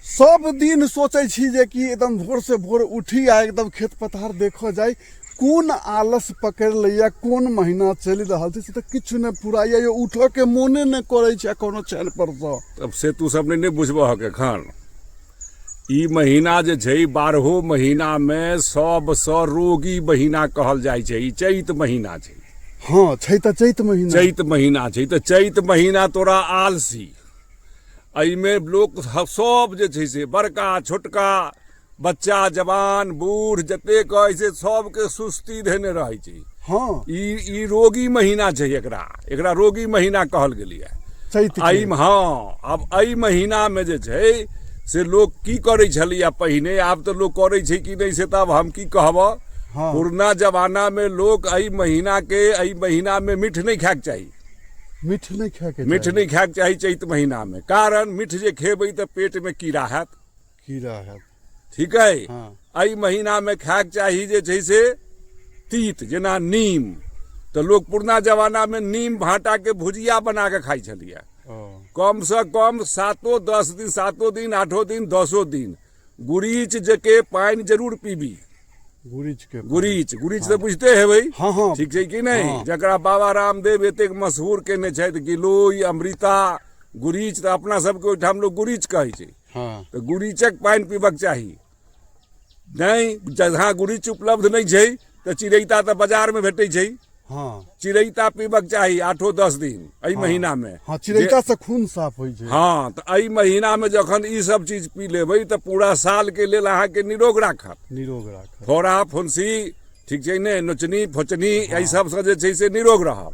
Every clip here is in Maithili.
सब दिन सोचै छी जे कि एकदम भोरसँ भोर उठी आ एकदम खेत पथार देखऽ जाइ। कोन आलस पकड़ि लैए, कोन महीना चलि रहल छै से तऽ किछु नहि फुराइए यौ। उठऽके मोने नहि करै छै कोनो चैन परसँ। तब से तू सब नहि बुझबहक एखन। ई महीना जे छै 12 महीनामे सबसँ रोगी महीना कहल जाइ छै। ई चैत महीना छै। हँ, छै तऽ चैत महीना। चैत महीना छै तऽ चैत महीना तोरा आलसी। एहिमे लोक सब जे छै से बड़का छोटका बच्चा जवान बूढ़ जतेक अइ से सबके सुस्ती धेने रहै छै। ई रोगी महीना छै। एकरा एकरा रोगी महीना कहल गेलैए चैत। एहि, हँ, आब एहि महीनामे जे छै से लोक की करै छलैए पहिने, आब तऽ लोक करै छै कि नहि से तऽ आब हम की कहबऽ। पुरना जमानामे लोक एहि महीनाके, एहि महीनामे मीठ नहि खायके चाही। मीठ नहि खायके? मीठ नहि खायके चाही चैत महीनामे, कारण मीठ जे खेबै तऽ पेटमे कीड़ा हैत। कीड़ा हैत। ठीक है। एहि महीनामे खायके चाही जे छै से तीत, जेना नीम। तऽ लोक पुरना जमानामे नीम भाँटाके भुजिया बना कऽ खाइ छलैए। कमसँ कम 7-10 दिन, 7 दिन, 8 दिन, 10 दिन गुरीच जेके पानि जरूर पीबी। गुरीच के? गुरीच, गुरीच तऽ बुझते हेबै। हँ। ठीक छै कि नहि? जकरा बाबा रामदेव एतेक मशहूर केने छथि, गिलोय, अमृता, गुरीच, तऽ अपना सबके ओहिठाम लोक गुरीच कहै छै। तऽ गुरीचक पानि पीबक चाही। नहि, जहाँ गुरीच उपलब्ध नहि छै तऽ चिरैता तऽ बाजारमे भेटै छै। चिरैता पीबक चाही 8-10 दिन एहि महीनामे। हँ, चिरैता से खून साफ होइ छै। हँ, तऽ एहि महीनामे जखन ई सब चीज पी लेबै तऽ पूरा सालके लेल अहाँके निरोग राखत। निरोग राखत। फोड़ा फुंसी, ठीक छै ने, नोचनी फोचनी, एहि सबसँ जे छै से निरोग रहब।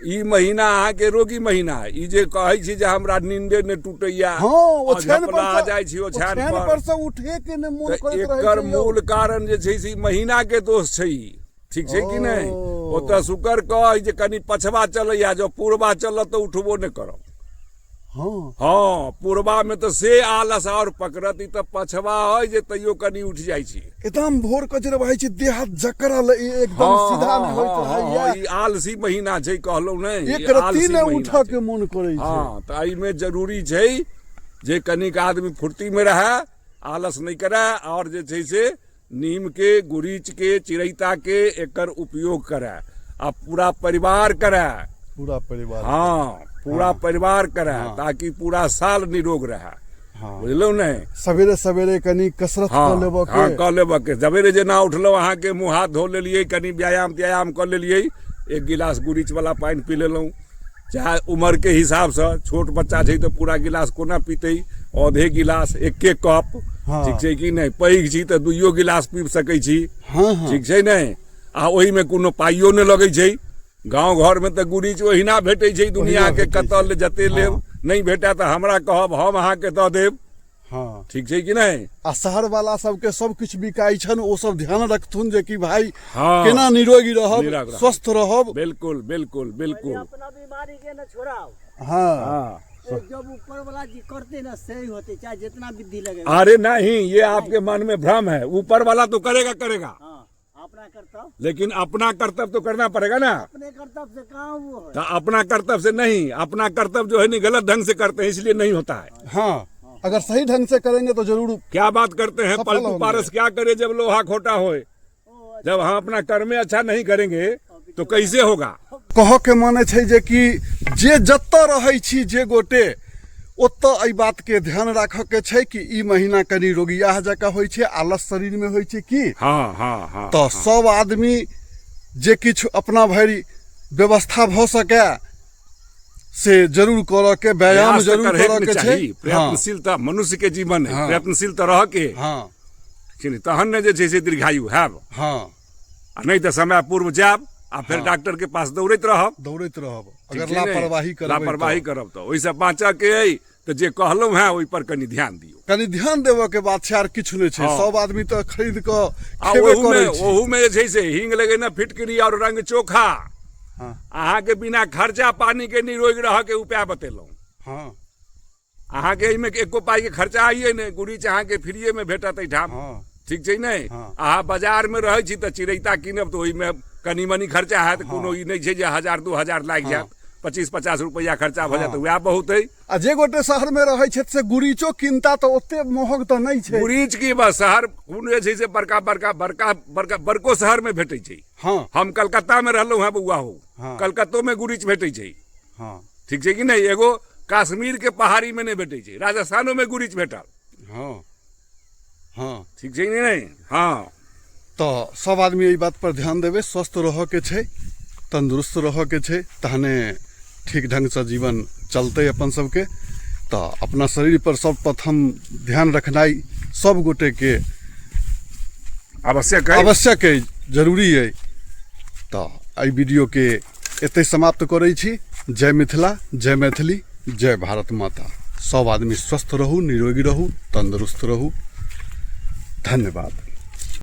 ई महीना अहाँके रोगी महीना। ई जे कहै छी जे हमरा नींदे नहि टूटैया, ओछान पर जाइ छी, ओछान पर से उठे के नहि मोन करैत रहै, एकर मूल कारण जे छै से ई महीना के दोष छै ई। ठीक छै कि नहि? ओतऽ शुक्र कह जे कनि पछवा चलैया, जँ पूर्वा चलत तऽ उठबो नहि करब। हँ, पूर्वा में तऽ से आलस आओर पकड़त। ई तऽ पछवा है जे तैयो कनि उठि जाइ छी। एकदम भोर के जे रहै छै देह हाथ जकड़ल, एकदम सीधा नहि होइत रहैया। ई आलसी महीना छै, कहलहुँ नहि। एक रत्ती नहि उठऽ के मोन करै छै। हँ, तऽ एहिमे जरूरी छै जे कनिक आदमी फुर्ती में रहए, आलस नहि करए, आओर जे छै से नीमके, गुरीचके, चिरैताके एकर उपयोग करए आ पूरा परिवार करए। पूरा परिवार। हँ, पूरा परिवार करए ताकि पूरा साल निरोग रहे। बुझलहुँ ने? सवेरे सवेरे कनि कसरत कऽ लेबऽ के। हँ, कऽ लेबऽ के। सवेरे जेना उठलहुँ, अहाँके मुँह हाथ धो लेलियै, कनि व्यायाम त्यायाम कऽ लेलियै, एक गिलास गुरीच वाला पानि पी लेलहुँ। चाहे उमर के हिसाबसँ, छोट बच्चा छै तऽ पूरा गिलास कोना पीतै, आधे गिलास, एके कप। ठीक छै कि नहि? पैघ छी तऽ 2 गिलास पीब सकै छी। हँ हँ ठीक छै ने? आ ओहिमे कोनो पाइयो नहि लगै छै। गाँव घरमे तऽ गुरीच ओहिना भेटै छै दुनिआके, कतऽ ले जते लेब। नहि भेटए तऽ हमरा कहब, हम अहाँके दऽ देब। ठीक छै कि नहि? आ शहर वाला सबके सब किछु बिकाइ छनि, ओ सब ध्यान रखथुन जे कि भाई केना निरोगी रहब, स्वस्थ रहब। बिल्कुल बिल्कुल बिल्कुल। अपना बीमारी के न छोड़ाओ। जब ऊपर वाला जी करते ना सही होते, चाहे जितना विधि लगे। अरे नहीं, ये आपके मन में भ्रम है। ऊपर वाला तो करेगा करेगा। अपना कर्तव्य, लेकिन अपना कर्तव्य तो करना पड़ेगा ना। अपने कर्तव्य से कहाँ वो है? तो अपना कर्तव्य से नहीं, अपना कर्तव्य जो है नहीं गलत ढंग से करते हैं, इसलिए नहीं होता है। हाँ, अगर सही ढंग से करेंगे तो जरूर। क्या बात करते हैं, पलटू पारस क्या करे जब लोहा खोटा होए। जब हम अपना कर्मे अच्छा नहीं करेंगे तो कैसे होगा? कह के माने छै जे कि जे जतऽ रहै छी जे गोटे, ओतऽ एहि बातके ध्यान राखऽ के छै कि ई महीना कनि रोगियाह जकाँ होइ छै, आलस शरीरमे होइ छै की। हँ हँ हँ तऽ सब आदमी जे किछु अपना भरि व्यवस्था भऽ सकै से जरूर करऽ के, व्यायाम जरूर करऽ के छै। प्रयत्नशीलता मनुष्य के जीवन है, प्रयत्नशील तऽ रह के तहन ने जे छै से दीर्घायु हैब। आ नहि तऽ समय पूर्व जायब आ फेर डॉक्टर के पास दौड़ैत रहब। दौड़ैत रहब अगर लापरवाही करब। लापरवाही करब तऽ ओहिसँ बाँचऽ के अइ तऽ जे कहलहुँ हेँ ओहि पर कनि ध्यान दियौ। कनि ध्यान देबऽ के बात छै, आर किछु नहि छै। सब आदमी तऽ खरीद कऽ खेबे करै छै। ओहूमे जे छै से हींग लगेने फिटकरी आओर रंग चोखा। अहाँके बिना खर्चा पानी के निरोग रहऽ के उपाय बतेलहुँ। अहाँके एहिमे एको पाइके खर्चा आइए नहि, गुरीच अहाँके फ्रीएमे भेटत एहिठाम। ठीक छै नहि? अहाँ बाजारमे रहै छी तऽ चिरैता कीनब तऽ ओहिमे कनि मनि खर्चा हैत, कोनो ई नहि छै जे 1000-2000 लागि जायत। 25-50 रुपैआ खर्चा भऽ जायत, वएह बहुत अइ। आ जे गोटे शहरमे रहै छथि से गुरीचो किनता तऽ ओते महग तऽ नहि छै। गुरीच की बस शहर कोन जे छै से बड़का बड़का बड़का बड़का बड़को शहरमे भेटै छै। हम कलकत्तामे रहलहुँ हेँ बौआ हो, कलकत्तोमे गुरीच भेटै छै। ठीक छै कि नहि? एगो कश्मीरके पहाड़ीमे नहि भेटै छै, राजस्थानोमे गुरीच भेटल। हँ हँ ठीक छै कि नहि? हँ। तऽ सब आदमी एहि बात पर ध्यान देबै, स्वस्थ रहऽके छै, तन्दुरुस्त रहऽके छै, तहने ठीक ढङ्गसँ जीवन चलतै अपन सबके। तऽ अपना शरीर पर सर्वप्रथम ध्यान रखनाइ सब गोटेके आवश्यक अइ, आवश्यक अइ, जरूरी अइ। तऽ एहि वीडियोके एतहि समाप्त करै छी। जय मिथिला, जय मैथिली, जय भारत माता। सब आदमी स्वस्थ रहू, निरोगी रहू, तन्दुरुस्त रहू। धन्यवाद।